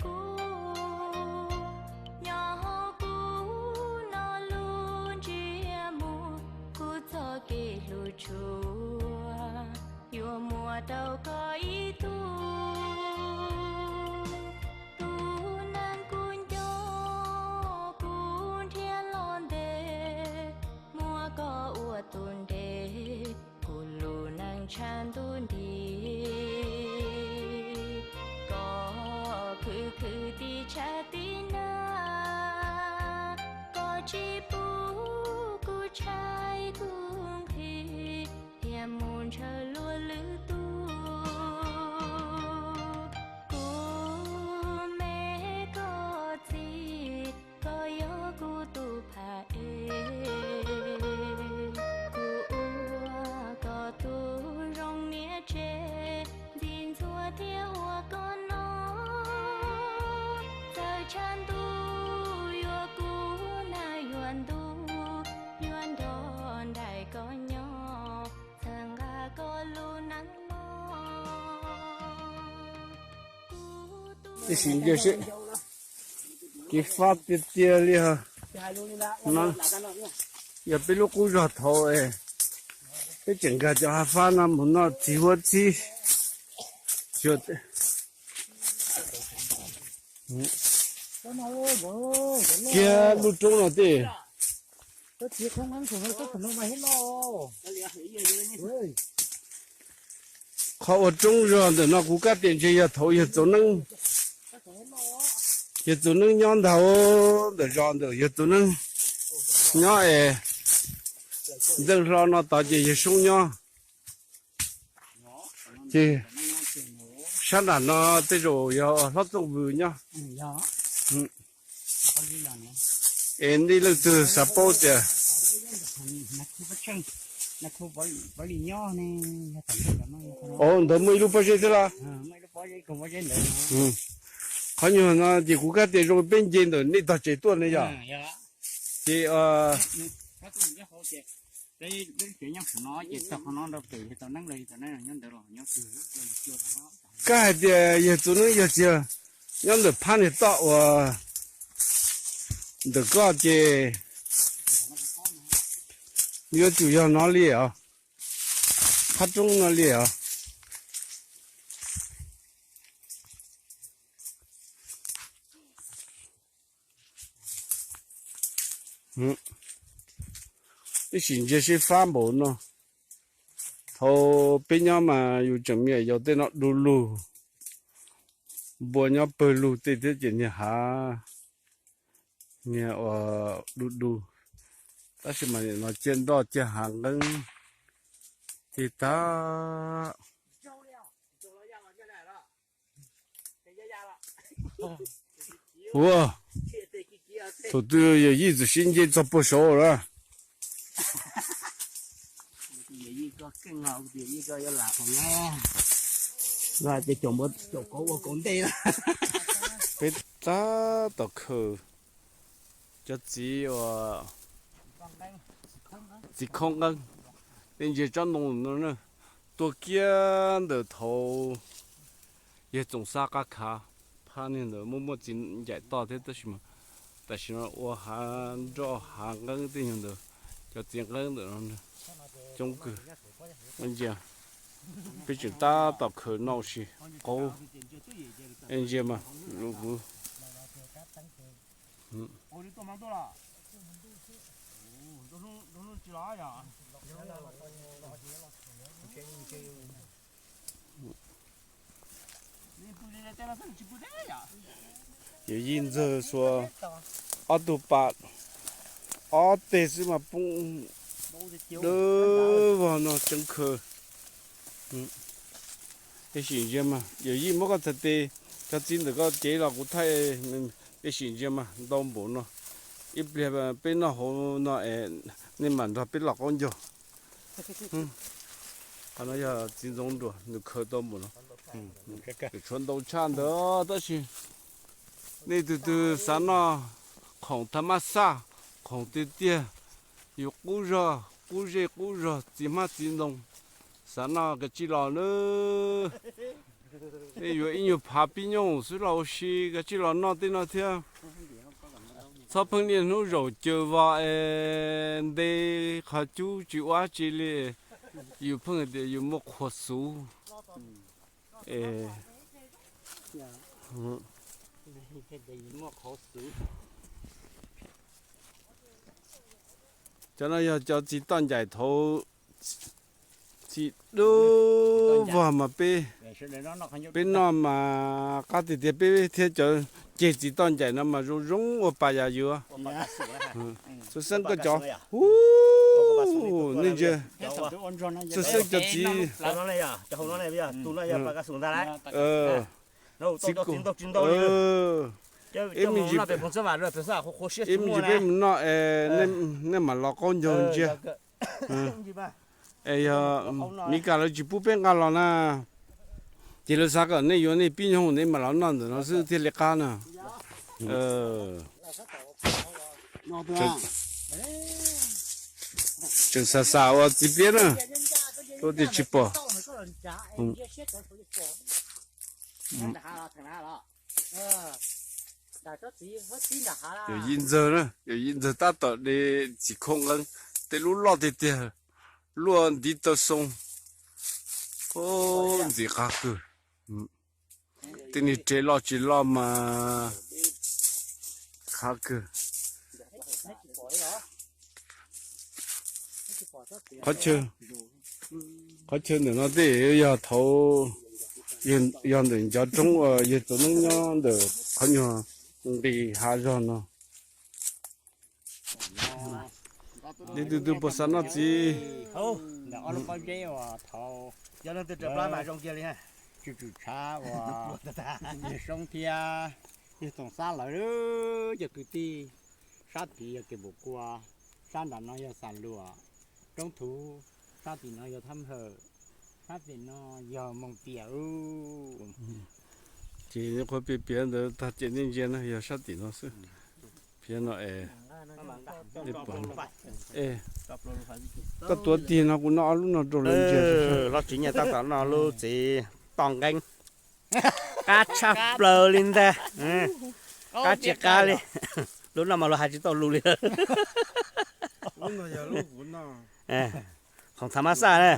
Kuv nyob hauv kuv no lub ntsiab mus, kuv txoj kev hlub tshua yuav muaj rau koj ib tug. Tus neeg kuv nco, kuv nrhiav los ntev, muab koj ua tus nres, kuv lub neej tshav ntuj nti. Koj khwv khwv tib tshav tib nag, koj tsis pub kuv tshaib kuv nqhis, thiaj mus ntshaw luag lwm tus. Kuv me koj txiv, koj yog kuv tus phaj es, kuv ua koj tus zoo niam tsev, ntxim ntxuav thiab ua koj no. Txawm tshav ntuj yuav kub nag yuav ntuj, yuav nrog nraim koj nyob, txawm nqa koj lub neej los. Ib sim ntsia seb kev fab tiag tiag li os. Yog peb lub qub zog thaud, peb tseem nkag cov hav fab no mus noj txiv huab txhib. Kiag lub roob no tej. Qhov ua roob zog ntawm no kuv kab tias ntshe yog thaud yawg Txaus Neeb, yawg Txaus Neeb nyob ntag, ntawm zos ntawm yawg Txaus Neeb nyob es, ntxeej hlo no tod ces yawg Soob nyob. Ces sab nram no tej zaum yog hlob Txooj Vws nyob. Es nej leej twg xav paub tias, o, ntawd muaj ib lub pob zeb thiab los? Qhov nyuag no ces kuv kab tias zoo peb nce ntawm nej tog tsev tuaj ne yom. Ces kab hais tias yawg Txaus Neeb yog tiag nyob ntawm phab niag toj uas ntawm koj ces yuav tsum yog no li os, phab roob no li os. Ib sim ntsia seb fab npaum no. Thaum peb nyob mas yus tseem me nyuam yaus tej no du lug, npua nyob pawg lug tej thiab ces niag hav, niag ua du du. Tab sis mas nim no ciaj nroj ciaj hav nqeeb tig tag. Ua, thaum twg yawm yij txawm sib nce txog puag saud lawm. Peb tab tom khaws cov txiv uas txiv khaub nqeeb, nej ntsia tsob ntoo no, tuaj kiag ntawm thaum yawg Txoov Xab qab khav, phab niag ntawd muaj muaj txiv ncaim toj thiab tab sis mas tam sim no ua hav nroj hav nqeeb tej nyuag ntawd, cov txiv nqeeb ntawm no coob kawg. Ntsia, peb tseem tab tom khaws noj ua si qaub. Ntsia mas, kuv Yawm yij ntxawg xuas ob tug pas, ob teg xwb mas poob dawb vog no tseev khaws. Ib sim ntsia mas yawm yij muab koj txhais tes, cov txiv ntawm koj cev los kuv thaij. Ib sim ntsia mas ntau npaum no, ib pliag peb noj hauv no es nej mam nrog peb los qaub ncaug. Qhov no yog txiv ntxoov nruas nws khaws tau npaum no. Tshuav ntau tshaj ntawd tab sis nej tus twg xav noj khoom thaj mab xaj, khoom tiag tiag, yus qub zog qub zej qub zog txiv hmab txiv ntoo, xav noj kav tsij los nawb. Nej yuav ib nyuag phav pib nyooj xwb los ua si, kav tsij los noj tej no thiab. Txhob pheej niaj hnub zaum caws vos es nte qhov cub tsis ua dab tsi li. Yus pheej tias yus muaj qhuas xuv. Cov no yog cov txiv toj ncaim thaum txij dub vog mas peb, peb noj mas qab tiag tiag, peb thiab cov ceg txiv toj ncaim no mas zoo zoo ua pas yam yuav. Xwb xeeb koj cov, nej ntsia, xwb xeeb cov txiv, txiv, ib me ntsis, ib me ntsis peb mus noj es nej mam los qaub ncaug ntsia. Es yog Mis Kas lawv tsis pub peb nqa los na, ces lawv xav kom nej yuav nej pib nyoog nej mam los noj ntawm no xwb thiaj li qab na. Tseem xav xav ua txiv pliab na, rau tias tsis pom. Yawm yij ntxawg na, yawm yij ntxawg tab tom de txiv khaub nqeeb, tej lub loj tiag tiag, luaj ntiv taw xoo. Ntxim qab kawg. Tej niag re loj tsis loj mas qab kawg. Qhov chaw, qhov chaw ntawm no tej yog thaum, yog ntawm ncov roob uas yawg Txaus Neeb nyob ntawm qhov nyuag nqis hav zog no. Leej twg twg puas xav noj txiv? Ntawm ob lub pob zeb uas thaum tsw tswm tshav uas yawg Soob thiab yawg Toom Xab lawv cov kwv tij, sab tid yog kev npum kua, sab nram no yog Xam Luam, Roob Thuv, sab tim no yog Thab Hawm, sab tim no yog Moos Tiam. Ces qhov piav piav ntawd tag ces nej ntsia na yog sab tim no xwb. Phiab no es, koj tuav tig no kuv noj ob lub no rau lawv ntsia. Loj tsis nyiaj tab tom noj lub txiv toj nqeeb, qab tshaj plaws li ntag, qab tsis qab li. Lub no mas luag hais tsis tau lus li. Khoom thav mab xaj na,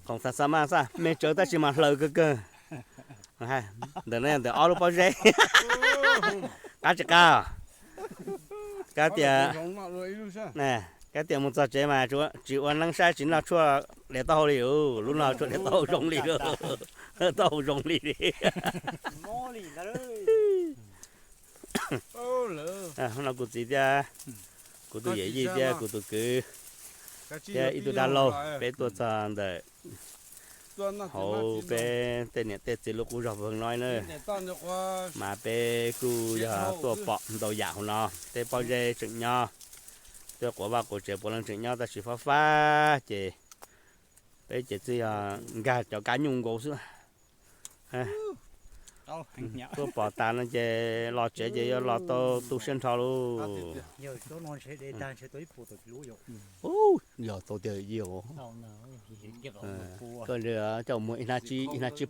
khoom thav mab xaj me tsawv tab sis mas hlaws kawg kawg. Ntawm no yog ntawm ob lub pob zeb. Qab tsis qab. Kab tias, kab tias mus txog tsev mas tsis ua neeb saib tsis noj tshuaj diav taub hau li. Lub no tshuaj diav taub hau zoo li, taub hau zoo li li. No kuv txiv thiab kuv tus yawm yij thiab kuv tus kwv thiab ib tug dab laug, peb tuaj txog ntawm hauv peb tej niam tej txiv lub qub zog Pov Heej no na. Mas peb kuj yog tuaj pom ntau yam hauv no, tej pob zeb tseem nyob, tej quav vaj quav tsev puav leej tseem nyob tab sis fab fab ces peb ces twb yog nkag cov kab nyuj nkaus xwb. Tuaj pom tas no ces los tsev ces yuav los tau tu siab nrho lauj. Yog tau tiag, koj ntshe coj mus ib hnab tsib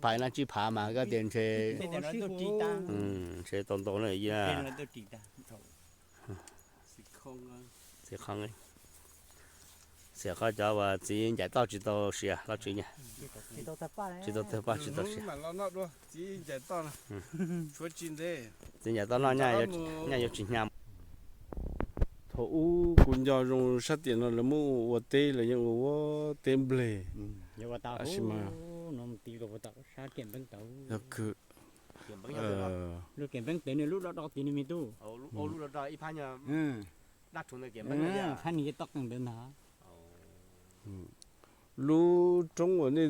phav ib hnab tsib phav mas koj tias ntshe, ntshe tau ntau na. Txiv qhov cov uas txiv ncaim toj tsis tau siav los tsis, tsis tau tawg paj tsis tau siav. Txiv ncaim toj noj nyaj yuav tsis hnyav. Thaum ub kuv nco zoo sab tim no lawv muab ua teb, lawv yeej ua ua teb nplej, tab sis mas yog kawg. Lub roob uas nej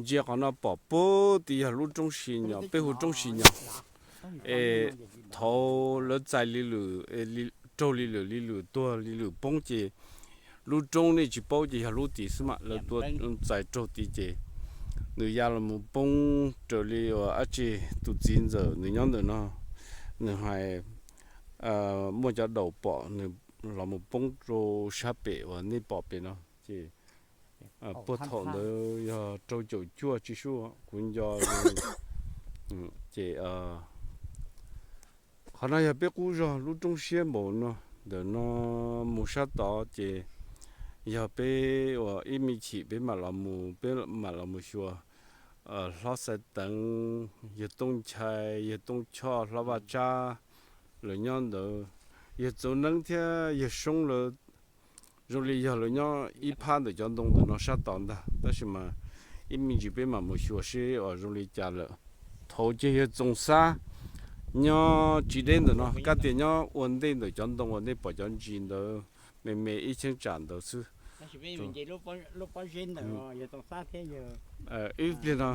ntsia qhov no pom puag tid yog lub roob Sis Nyos, peb hu roob Sis Nyos. Es thaum lawv txais li lwm, raug li lwm, li lwm tuag li lwm poob ces lub roob nej tsis paub ces yog lub tid xwb mas lawv tuaj txais raug tid ces nws ya los mus poob raws li uas dab tsi, tus txiv ntxawm nws nyob ntawm no nws hais muaj cov daus pom nws los mus poob rau sab pem uas nej pom pem no ces Puag thaum ntawd yog rau caum cuaj tsis sub kuv nco. Ces qhov no yog peb qub zog lub roob siab npaum no. Ntawm no mus sab tod ces yog peb uas ib me chim peb mam los mus, peb mam los mus xyuas hlob Xaiv Teev, yawg Tooj Nchai, yawg Tooj Choj, hlob Vaj Tsab, lawv nyob ntawd, yawg Txauv Neeb thiab yawg Soob lawv zoo li yog lawv nyob ib phab ntawm cov ntoo ntawm no sab tod ntag, tab sis mas ib me ntsis peb mam mus xyuas seb uas zoo li cas lawm. Thaum ces yawg Txoov Xab nyob tsis deb ntawm no, kab tias nyob ua ntej ntawm cov ntoo uas nej pom cov ntsis ntawd me me ib cheeb tsam ntawd xwb. Ib pliag no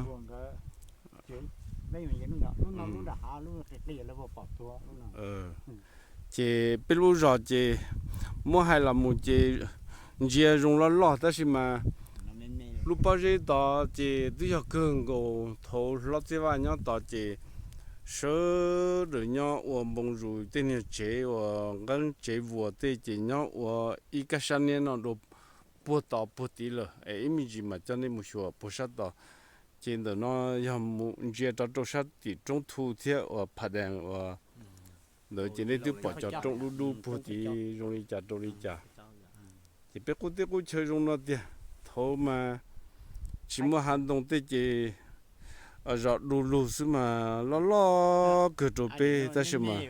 ces peb lub zos ces muab hais los mus ces ntsia zoo loj loj tab sis mas lub pob zeb tod ces twb yog kawg nkaus thaum hlob Txiaj Vaj nyob tod ces sawv daws nyob ua npoo zus tej niag tsev uas nqeeb tsev vuas tej ces nyob ua ib kab sab niab no dua puag tod puag tid lawm es ib me ntsis mas coj nej mus xyuas puag sab tod. Ces ntawm no yog mus ntsia rov rau sab tim roob thu thiab uas Pha Dees uas ntawd ces nej twb pom cov roob dub dub puag tid zoo li cas rau li cas. Ces peb qub teb qub chaw zoo no tiag, thaum mas tsis muaj hav ntoo tej ces zos du lug xwb mas loj loj kawg rau peb tab sis mas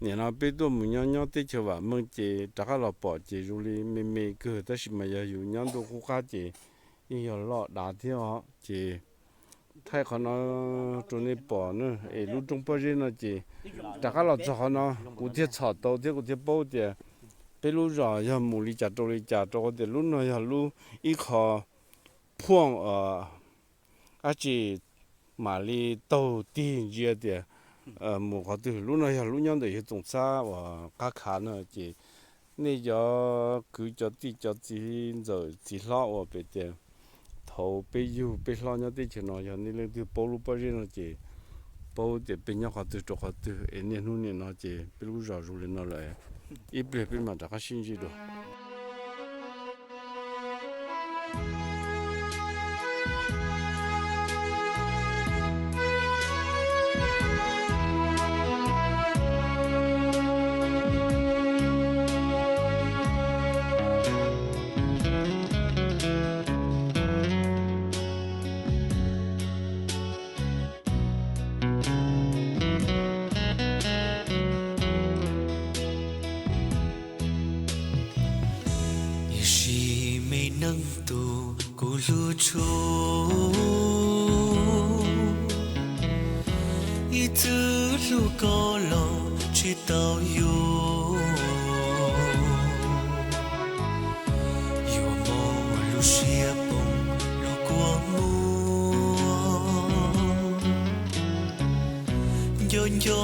nim no peb tuaj mus nyob nyob teb chaws vam meej ces rov qab los pom ces zoo li me me kawg tab sis mas yog yus nyob ntuj qub qab ces yeej yog loj dav thiab os. Ces thaij qhov no rau nej pom na, es lub roob pob zeb no ces rov qab los txog qhov no kuv thiaj txhom tau thiab kuv thiaj paub tias peb lub zos yog mus li cas rau li cas rau qhov tias lub no yog lub ib qho phuaj dab tsi mam li taug tig ntsia tias mus qhov twg. Lub no yog lub nyob ntawm yawg Txoov Xab uas qab khav no ces nej cov kwv cov tij cov txiv ntxawm txiv hlob uas pem tias thaum peb yug peb hlob nyob teb chaws no yog nej leej twg paub lub pob zeb no ces paub tias peb nyob qhov twg rau qhov twg es niaj hnub nim no ces peb lub zos zoo li no lawm. Ib pliag peb mam rov qab sib ntsib dua. Ib sim me neej tus kuv hlub tshua, ib txwm hlub koj los tsis tau yuav, yuav mob lub siab poob lub kua muag, nco nco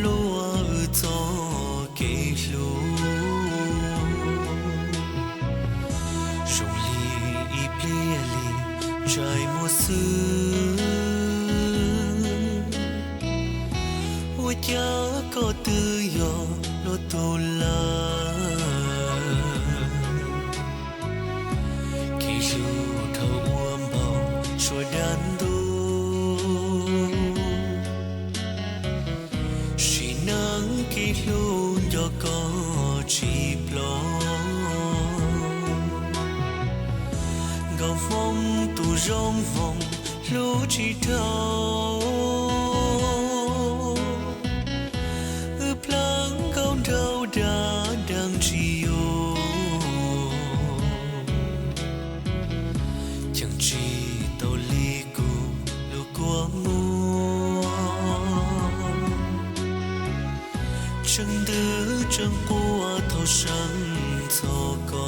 luag wb txoj kev hlub. Zoo li ib pliag li ntsais muag xwb, ua cas koj twb yog luag tus lawm. Kev hlub dhau ua npaum suab dab ntub, sim neej kev hlub nco koj tsis ploj. Nkauj Hmoob tus zoo hmoov hlub tsis dhau, wb plaub nkauj nraug dag deev tsis yuav, cheem tsis tau li kuv lub kua muag, tseem ntws tseem quaj thaum seev txog koj.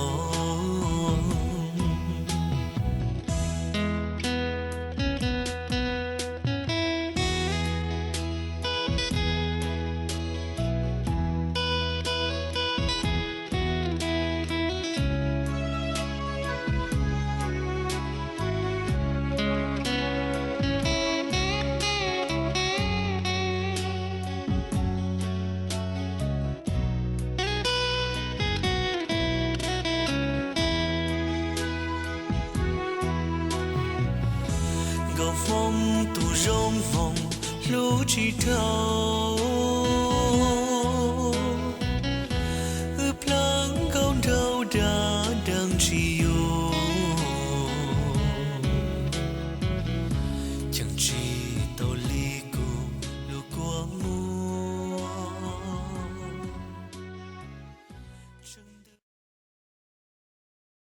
tsis dhau.